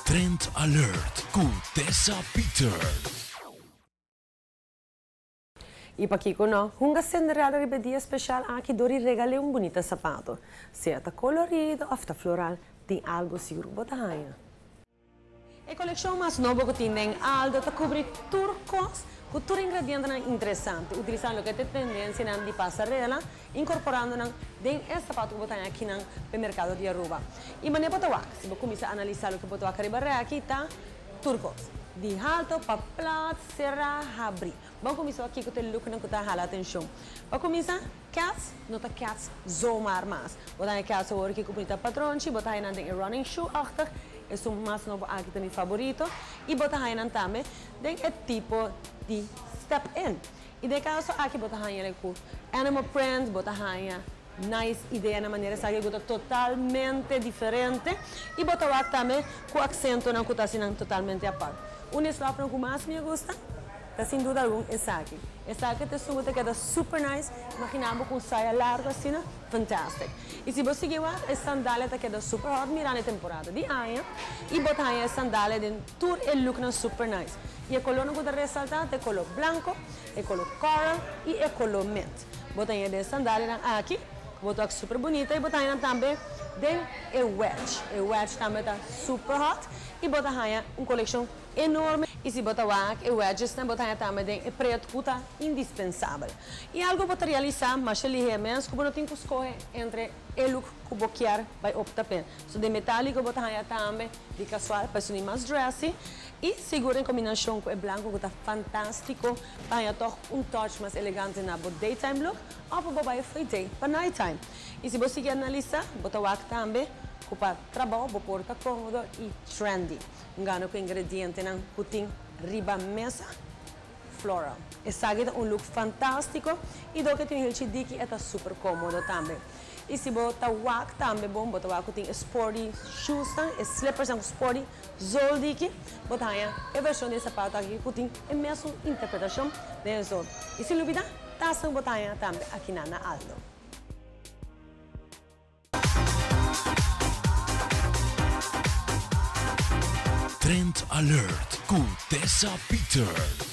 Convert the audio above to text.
Trend Alert cu Tessa Peters. Y pakico no, hunga Cinderella riba e dia special aki door di regal'e un bunita sapato. Sea ta colorido of ta floral, tin algo sigur cu bo ta haña. E coleccion mas nobo cu tin den Aldo ta cubri tur cos cu tur ingredientenan interesante, utilizando loke ta e tendencianan di pasarela, incorporando nan den e sapato cu bo ta haña akinan p'e mercado di Aruba. Y manera bo ta wak, si bo cuminsa analisa loke bo ta wak ariba reki, ta tur cos, di halto pa plat, cera, habri. Ban kuminsá wak kiko ta e looknan ku ta hala atenshon. Pa kuminsá, kèts no ta kèts zomaar mas. Bo ta haña kèts awor aki ku bunita patronchi, bo ta haña nan den e running shoe-achtig, esun mas nobo aki ta mi faborito, i bo ta haña nan tambe den e tipo di step-in. I den e kaso aki bo ta haña nan ku animal print, bo ta haña nice ideanan manera esaki ku ta totalmente diferente i bo ta wak tambe ku aksentonan ku ta hasi nan totalmente apart. Un di e slòpnan ku mas mi a gusta ta sin duda algun esaki. Esaki ta esun ku ta keda super nice, imagina bo ku un saya largu asina, fantastic. I si bo sigui wak e sandalia ta keda super hot mirando e temporada di aña i bo ta haña e sandalia den tur e looknan super nice. I e kolornan ku ta resalta ta e kolor blanko, e kolor coral i e kolor mint. Bo ta haña den e sandalianan aki, ku bo ta wak super bunita i bo ta haña nan tambe den e wedge. E wedge tambe ta super hot i bo ta haña un kolekshon enorme. I si bo ta wak e wedgesnan bo ta haña tambe den e pret ku ta indispensabel. I algu bo ta realisá masha lihé mes ku bo no tin ku skohe entre e look ku bo kier bai opta p'e. So den metáliko bo ta haña tambe di kasual pa esun di mas dressy i sigur den kombinashon ku e blanko ku ta fantástiko pa haña tòg un touch mas elegante na bo daytime look òf pa bo bai fo'i day pa nighttime. I si bo sigui analisá bo ta wak tambe ku pa trabou bo por ta kómodo i trendy. Un gana ku ingredientenan ku tin riba mesa floral. Esaki ta un look fantástiko i dor ku e tin un hilchi diki e ta super kómodo tambe. I si bo ta wak tambe bon, bo ta wak ku tin e sporty shoesnan, e slippersnan ku sporty zool diki, bo ta haña e vershon di e sapato aki ku tin e mesun interpretashon den e zool. I sin lubidá, tasnan ku bo ta haña tambe akinan na Aldo. Trend Alert ku Tessa Peters.